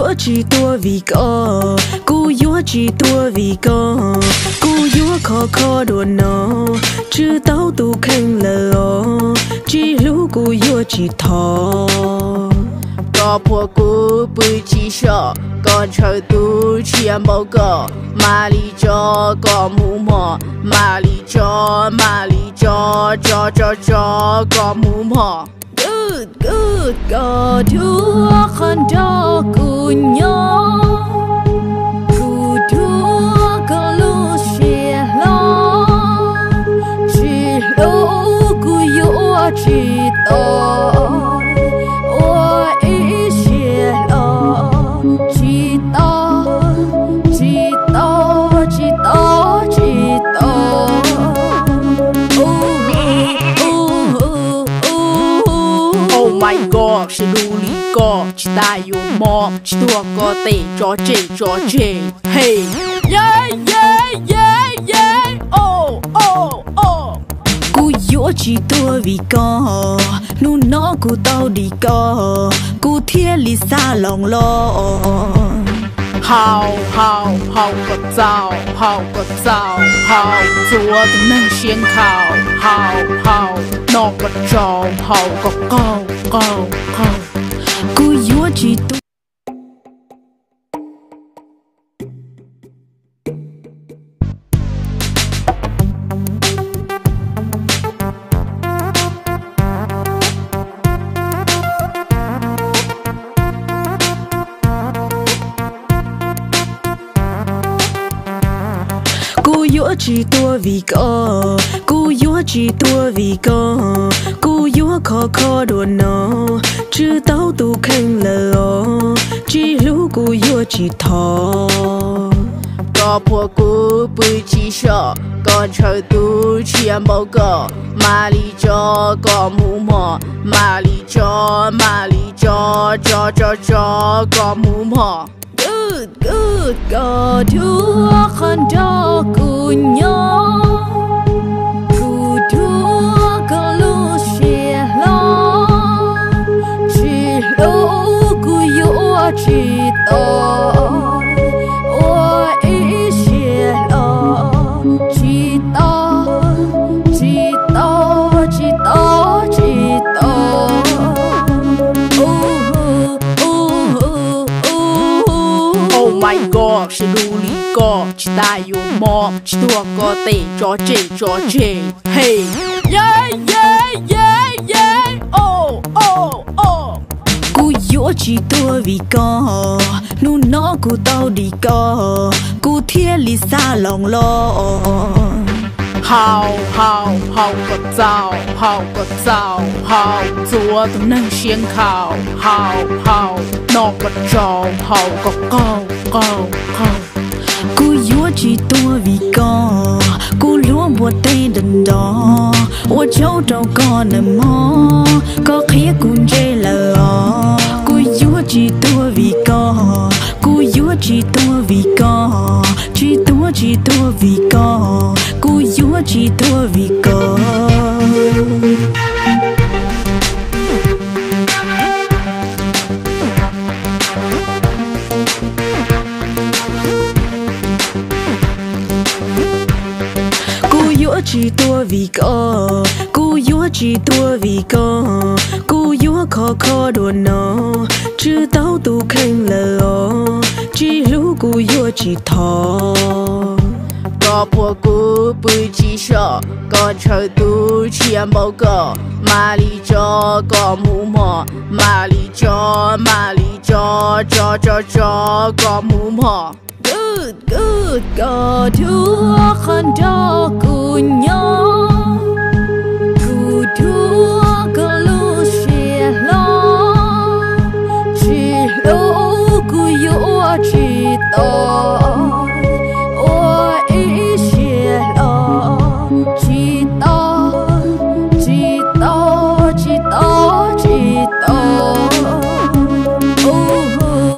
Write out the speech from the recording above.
Tsis tuag vim koj, kuv yuav tsis tuag vim koj, kuv yuav khov kho dua no, tswj tau tus kheej lawm os, tsis hlub kuv yuav tsis thov. Koj phuam kuv pw tsis so, koj ntshaw tus tshiab npaum koj, mam li tso koj mus mog, mam li tso, mam li tso, tso tso tso koj mus mog. Koj dhuav qhov nrog kuv nyob, kuv dhuav koj lub siab hlo, tsis hlub kuv yuav tsis tau, ua ib siab hlo, tsis tau, tsis tau, tsis tau, tsis tau. Oh my God, sib hlub li koj tsis tas yuav mob, tsis tuag koj tes tso tseg tso tseg. Hey, yeah yeah yeah yeah, oh oh oh. Kuv yuav tsis tuag vim koj, hnub no kuv tau dim koj, kuv thiaj li xa loo los. Haus haus haus kom txaus, haus kom txaus, haus txhua tus neeg siab nkhaus, haus haus noj kom tsau, haus kom qaug qaug qaug. Kuv yuav tsis tuag. Kuv yuav tsis tuag vim koj, kuv yuav tsis tuag vim koj, kuv yuav khov kho dua no, tswj tau tus kheej lawm os, tsis hlub kuv yuav tsis thov. Koj phuam kuv pw tsis so, koj ntshaw tus tshiab npaum koj, mam li tso koj mus mog, mam li tso, mam li tso, tso tso tso koj mus mog. Koj dhuav qhov nrog kuv nyob, kuv dhuav koj lub siab hlo, tsis hlub kuv yuav tsis tau, ua ib siab hlo, tsis tau, tsis tau, tsis tau, tsis tau. Oh my God, sib hlub li koj tsis tas yuav mob, tsis tuag koj tes tso tseg tso tseg. Hey, yeah yeah yeah yeah, oh oh oh. Kuv yuav tsis tuag vim koj, hnub no kuv tau dim koj, kuv thiaj li xa loo los. Haus haus haus kom txaus, haus kom txaus, haus txhua tus neeg siab nkhaus, haus haus noj kom tsau, haus kom qaug qaug qaug. Kuv yuav tsis tuag vim koj, kuv luag npua teb nrov nrov, ua tsaug rau koj nawb mog, koj qhia kuv ntse lawm os. Kuv yuav tsis tuag vim koj, kuv yuav tsis tuag vim koj, tsis tuag tsis tuag vim koj, kuv yuav tsis tuag vim koj. Kuv yuav tsis tuag vim koj, kuv yuav tsis tuag vim koj, kuv yuav khov kho dua no, tswj tau tus kheej lawm os, tsis hlub kuv yuav tsis thov. Koj phuam kuv pw tsis so, koj ntshaw tus tshiab npaum koj, mam li tso koj mus mog, mam li tso, mam li tso, tso tso tso koj mus mog. Koj dhuav qhov nrog kuv nyob, kuv dhuav koj lub